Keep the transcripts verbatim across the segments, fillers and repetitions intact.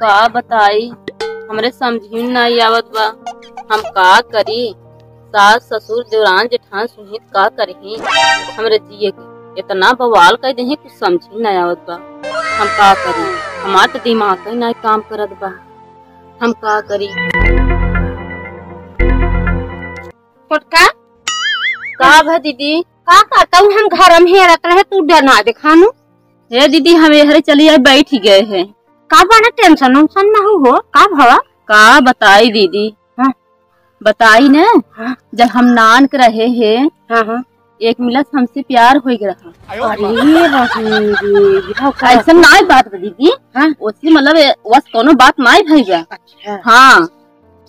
का बताई, हमरे समझी में नाई आवत बा, हम का करी? सास, ससुर, देवरान, जेठान सुनित का करही? हमरे जिए के इतना बवाल कइ देही, कुछ समझी में नाई आवत बा, हम का करी? हमार त दिमाग ही नाई काम करत बा, हम का करी? छोटका, का भा दीदी? का करता हूँ हम घर में हेरत रहे, तू डर ना देखानू। हे दीदी, हम एहरे चली आई, बैठ गए हैं। का बड़ा टेंशन उंशन में हूँ हो, का भवा? का बताई दीदी? हाँ। बताई न, हाँ। जब हम नान के रहे हैं, हाँ, हाँ। एक मिला से हमसे प्यार हो गया रहा। अरे बाप रे, यह का ऐसा नाई बात बा दीदी। हाँ। उससे मतलब ए, बस कोनो बात नाई भई बा। अच्छा। हाँ,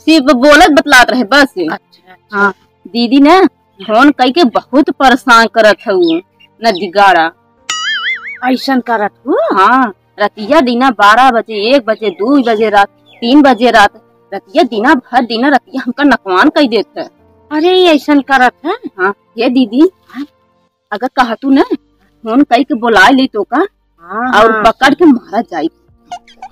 सिर्फ बोलत बतलात रहे बस। अच्छा, अच्छा। हाँ, दीदी न फोन कई के बहुत परेशान करत है उ नदीगाड़ा। ऐसन करत हूँ? हाँ, रतिया दिना बारह बजे, एक बजे, दो बजे रात, तीन बजे रात, रतिया दिना भर दिना रतिया हमका नकवान कई देत है। अरे, ये ऐसन करत है? हाँ, ये दीदी, हाँ? अगर कहतू न, फोन कई के बुलाए ली तो का, हाँ, और हाँ। पकड़ के मारा जाई।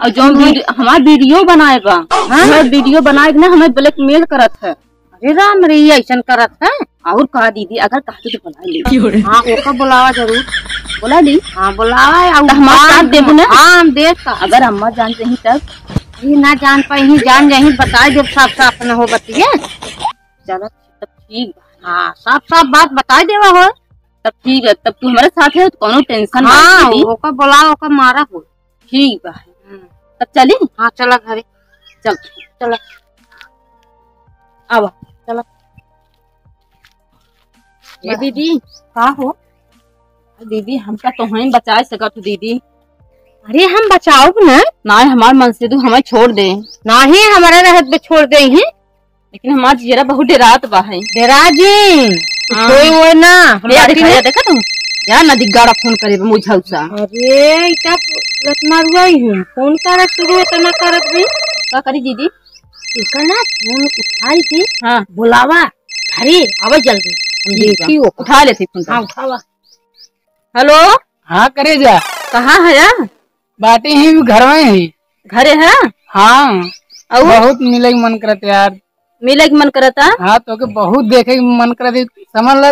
और जो वीडियो, हमार वीडियो बनाए बा, हाँ? हमार वीडियो बनाए के ना हमें ब्लैकमेल करत है। अरे राम रे, ये ऐसन करत है? और का दीदी, अगर कहतू तो बुला ली। क्यों रे? हाँ, ओका बुलावा जरूर। बुला ली? हाँ, बुलावा। और तो हमार साथ देबू ना? हाँ, हम देख का। अगर अम्मा जान जाही तब? ये ना जान पाई, जान जाही, बताई देब साफ साफ न हो बतिया। चलो, तब ठीक बा। हाँ, साफ साफ बात बताई देवा हो। तब ठीक है, तब तू हमारे साथ है, तो कोनो टेंशन ना हाँ, दीदी। ओका बुला, ओका मारा हो। ठीक बा। हम्म। तब चली? हाँ, चला घरे। चल। चला। आवा। चला। ए दीदी। का हो? दीदी, हमका तोहई बचाए सकत हो दीदी। अरे, हम बचाउब ना। नाहीं, हमार मन से तू हमें छोड़ दे। नाहीं, हमारे रहत पे छोड़ देही। लेकिन हमार जियरा बहुत डेरात बा है। डेरा जी, हाँ। कोई वो ना, हम ए, बाटी देखा, में या देखा तू? या नदीगाड़ा फोन करे बा, मुझौसा। अरे, ई का लतमारुआ ही हूँ। फोन करत शुरू होता ना करत भी। का करी दीदी? एकर ना फोन उठाई के हाँ। बुलावा। अरे, आवा जल्दी। हम ठीक बा। देखी ओका। उठा लेती फोन। हाँ, उठावा। हेलो। हाँ, करेजा। कहाँ है या? बाटे ही, घर में ही। घरे है? हाँ। और? बहुत मिले के मन करत यार। मिले के मन करता? हाँ, तोके बहुत देखे के मन करत है। समझ ला,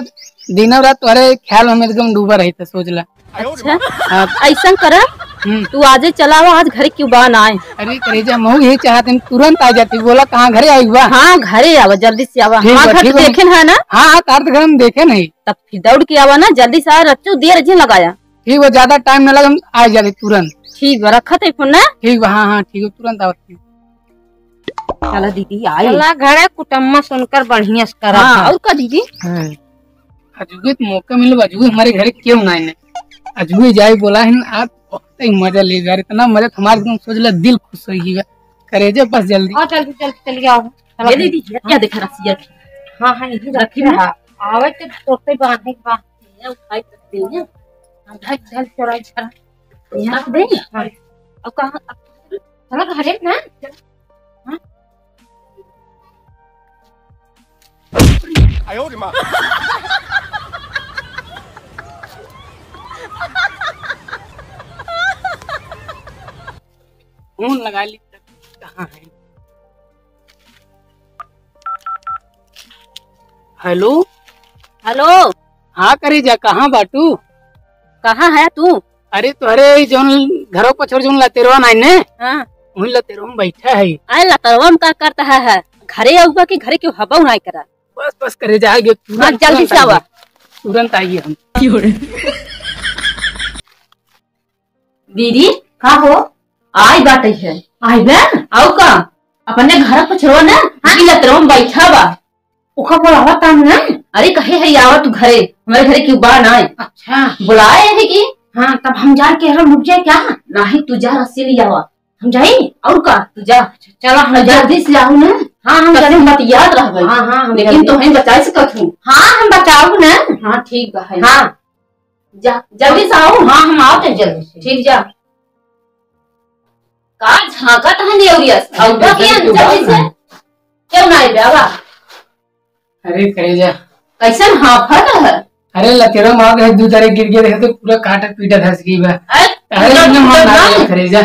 दिनों रात तोहरे ख्याल में एकदम डूबा रही था, सोच ला। अच्छा। हाँ। ऐसन करा, हम्म। तू आजे चला आवा, आज घरे क्यों बा ना आए? अरे करेजा, महू यही चाहत हन, तुरंत आ जाती। बोला कहाँ घरे आई बा? हाँ, घरे आवा, जल्दी से आवा। ठीक हमार बा, घर ठीक तो बा। देखे न है ना? हाँ, हाँ, तार तो घर हम देखे नहीं। तब फिर दौड़ के आवा ना, जल्दी से आ, रच्चू देर जिन लगाया। ठीक बा, ज्यादा टाइम न लगे, हम आ जाते तुरंत। ठीक बा, रखत है फोन ना? ठीक बा, हाँ, हाँ, ठीक बा, तुरंत आवत हई। चला दीदी, आई। चला घरे कुटम्मा सुनकर बढ़िया से करत हाँ, है। और का दीदी? हाँ। अजुए तो मौका मिले, अजुए हमारे घरे क्यों ना आए? अजुए जाए बोला है ना, आज बहुत ही मजा ले यार, इतना मजा तो हमारे एकदम सोच ले दिल खुश हो गया। करेजा बस जल्दी। हाँ, जल्दी, जल्दी चली आओ। चला ये दीदी, ये क्या देखा रसिया की? हाँ, हाँ, यही रखी रखी ना। रहा। आवे तो तोते बांधे के बांधे हैं, उठाई सकते हैं। हम भाई चल चोराई छड़ा। यहाँ रख दे। हाँ। अब कहाँ, अब चला घरे ना। हाँ। फोन लगा ली, कहाँ है? हेलो। हेलो। हाँ करेजा, कहाँ बाटू? कहाँ है तू? अरे तोहरे ई जौन घरों पछोर जौन लतेरवा नाई ने? हाँ। वही लतेरवा में बैठा है। अरे लतेरवा में का करता है, है? घरे आऊबा कि घरे क्यों हवा नाई करा? बस बस करेजा, आ गयो, तुरंत, हाँ, जल्दी तुरंत से आवा। आइए, तुरंत आइए हम। दीदी, का हो? आई बाटे है। आई बे? आऊ का? अपने घर पछोर ना, हाँ। ई लतेरवा में बैठा बा। ओका बोलावा तान ना। अरे कहे है आवा तू घरे, हमारे घरे क्यों बा ना? अच्छा। बुलाए है कि? हाँ, तब हम जाके हम रुक जाए क्या? नाहीं, तू जा रस्सी ले आवा। हम जाई? और का? तू जा। चला, हम और जा। जल्दी से आऊ ना। हाँ, हम तब जल्दी। हम बतियात रहबे। हाँ, हाँ, हम लेकिन जल्दी। तोहई बचाए सकत हूँ। हाँ, हम बचाऊ ना। हाँ, ठीक बा है। हाँ। जा, जल्दी से आऊ। हाँ, हम आवत है जल्दी से। ठीक जा। का झांकत है नेवरिया से? आऊ का किया जल्दी से? क्यों ना आइबे आवा? अरे करेजा। कैसन हाफत है? अरे लतेरवा में आ गए, दू तारे गिर गए रहे तो पूरा काटत पीटत हंस गई बा। अरे, अरे पूरा इतने मन ना ना। करे, करेजा।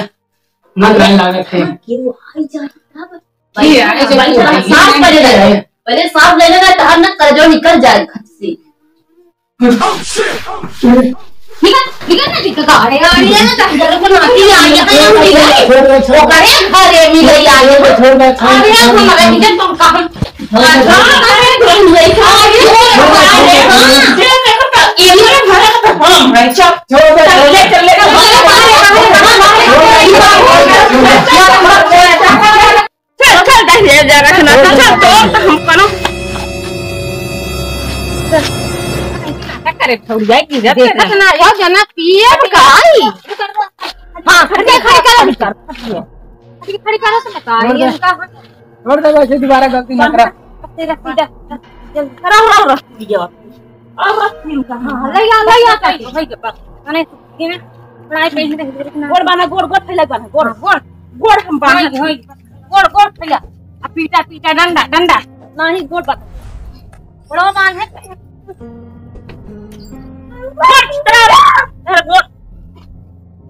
ना लाइन लागत है। के आई जाए, का बा? की आई जाए, भाई, साँस पड़े लगे। पहले साँस लेने में तहन ना करजो निकल जाए खट से। निकल, निकल ना, निकल। अरे, अरे, ना, तो घर को नाती आ गया, तो यहाँ मिल गई। छोड़ दे, छोड़ दे। ओकरे घरे मिल गई, आ गया। छोड़ दे, छोड़ दे, अरे, छोड़ दे। हमारा निकल, तुम कहाँ? छोड़ दे, छोड़ दे। अरे, तुम वही खा रही हो। छोड़ दे, छोड़ दे। ये मेरा घर है, तो हम हैं, चल। छोड़ दे, चल, छोड़ दे। चल, चल, ले, चल। चल, चल, दहिया जा रखना, चल, चल, तोर तो हम कोनो नाटक करे, ठौड़िया की जब देखत ना, यो जना पिए का आई। हाँ, खड़ी, खड़ी करो, खड़ी करो। खड़ी, खड़ी करो से बता, छोड़ दे। ये इनका छोड़ दे, वैसे दोबारा गलती ना करा। तेरा सीधा, चल, रहो, रहो, रहो, वीडियो। अब रख फिर का, हाँ, हाँ, ले आ, ले आ, ले आ, भाई के पास। माने, ये ना, पढ़ाई पे ही नहीं, देखना। गोड़ बना, गोड़, गोड़ फैला बना, गोड़। हाँ, गोड़। गोड़ हम बांधत होई, होई। गोड़, गोड़ फैला। आ पीटा, पीटा, डंडा, डंडा। नाही, गोड़ बना। गोड़वा बांध है। गोड़, गोड़।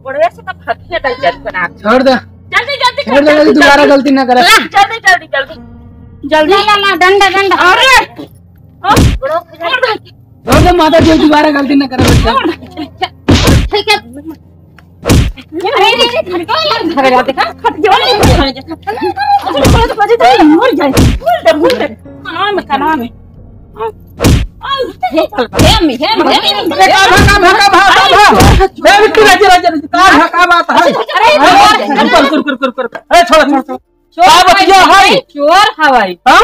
गोड़वे से तो फटिया डाल जल बना। छोड़ दे। जल्दी, जल्दी, छोड़ दे, जल्दी, दोबारा जल्दी। गलती ना करे। ला, जल्दी, जल्दी, जल्दी। जल्दी। ला, ला, ला, डंडा, डंडा। अरे। छोड़ दे माता जी, दोबारा गलती ना करे बच्चा। ठीक है। ए, बिट्टू, राजे, राजे, राजे, का भा, का बात है? अरे, अरे, कुर, कुर, कुर, कुर, कुर। ए, छोड़, छोड़, छोड़। चोर का बतिया हवाई, है? चोर हवाई। हाँ?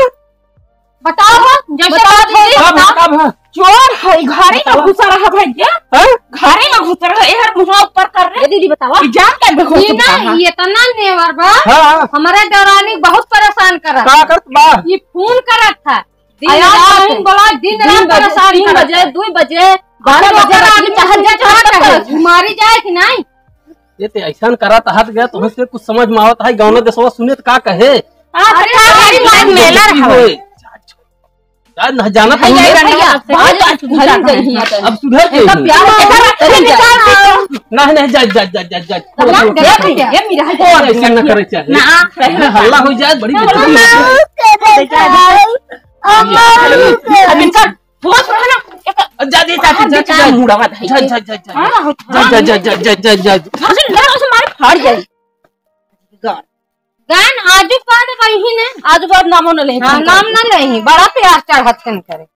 बताओ, जैसे बताओ, बात है, का भा, बताओ। का भा? चोर है, घरे में बताओ। घुसा रहा भैया। हाँ? घरे में घुसा रहा, एहर मुँह ऊपर कर रहे। ए दीदी, बताओ। ई जान के बेहोश बिना होता है। इतना नेवर बा, हाँ, हाँ। हमारे देवरानी बहुत परेशान करत का है। करत बा? ये फोन करत था। दिन आया रात। दिन बोला, दिन दिन रात बजे, परेशान तीन करत बजे, है। दो बजे, बारह बजे, ओकरा रात में चाहे चाहे चाहे चाहे चाहे। चाहे। मारी जाए कि नहीं? ये ते ऐसन करत हाथ गया, तुमसे कुछ समझ में आवत है, गाँव देशवा सुने त का कहे? हाँ, अरे, तो का करी, blackmailer हवे। शायद न जाना नहीं, था। नहीं, नहीं, नहीं, बहुत नहीं, आज नहीं, सुधर नहीं, गई है। अब सुधर गई इनका है। प्यार है, इधर रख, इधर निकाल दे। नहीं, नहीं, जा, जा, जा। तलाक दे, ये मेरा है। और ऐसा न करे चाहे। ना। हल्ला हो जाए, बड़ी बेइज्जती होती है। अब इनका होश रहा ना, एक जा, जा, जा, जा, जा, जा। मुड़वा था। जा, जा, जा, जा। हाँ, हाँ। जा, जा, जा। अरे, लड़, उसे मारे फाड़ जाए। गान आजू बाद वही ने। आजू बाद नामो न ले। हाँ, नाम न लेही, बड़ा प्यार चढ़त हन करे।